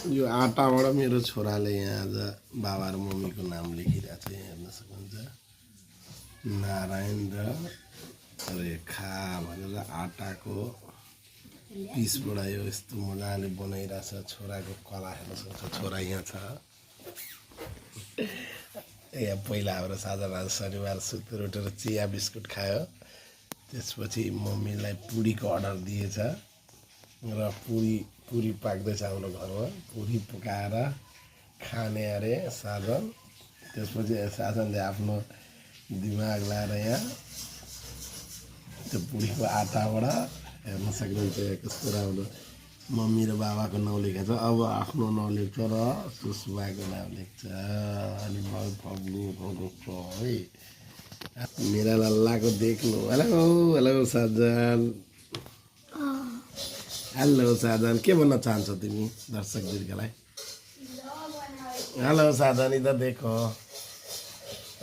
यो आटाबाट मेरो छोराले यहाँ आज बाबा र मम्मीको नाम लेखिरहेको छ। यहाँ हेर्न सक्नुहुन्छ नारायण र रेखा भनेर आटाको पिसबाट यो यस्तो मजाले बनाइरहेछ। छोराको कला हेर्न सक्छ। छोरा यहाँ छ। यहाँ पहिला हाम्रो साधारण शनिबार सुतेर उठेर चिया बिस्कुट खायो। त्यसपछि मम्मीलाई पुरीको अर्डर दिएछ र पुरी पाक्दैछ हाम्रो घरमा। पुरी पकाएर खाने अरे साधन। त्यसपछि साधनले आफ्नो दिमाग लाएर यहाँ त्यो पुरीको आटाबाट हेर्न सक्नुहुन्छ कस्तो राम्रो मम्मी र बाबाको नाउँ लेखेको छ। अब आफ्नो नाउँ लेख्छ र सुषमाको नाम लेख्छ। अनि लेख्छ है मेरा लल्लाको देख्नु। हेलो हेलो साजन। हेलो साधन के भन्न चाहन्छौ तिमी दर्शक दीर्घलाई? हेलो साधन इधर देखो।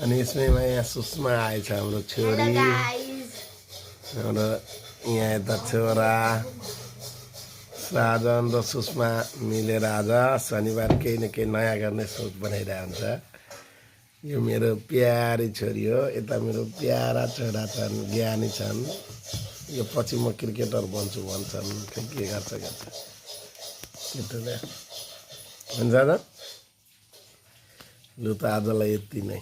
अनि यसमा यहाँ सुषमा आएछ हाम्रो छोरी। हाम्रो यहाँ यता छोरा साधन र सुषमा मिलेर आज शनिबार केही न केही नयाँ गर्ने सोच बनाइरहेको हुन्छ। यो मेरो प्यारी छोरी हो। यता मेरो प्यारा छोरा छन्, ज्ञानी छन्। यो पछि म क्रिकेटर बन्छु भन्छन्। खै के गर्छ केटोले हुन्छ त। लु त आजलाई यति नै।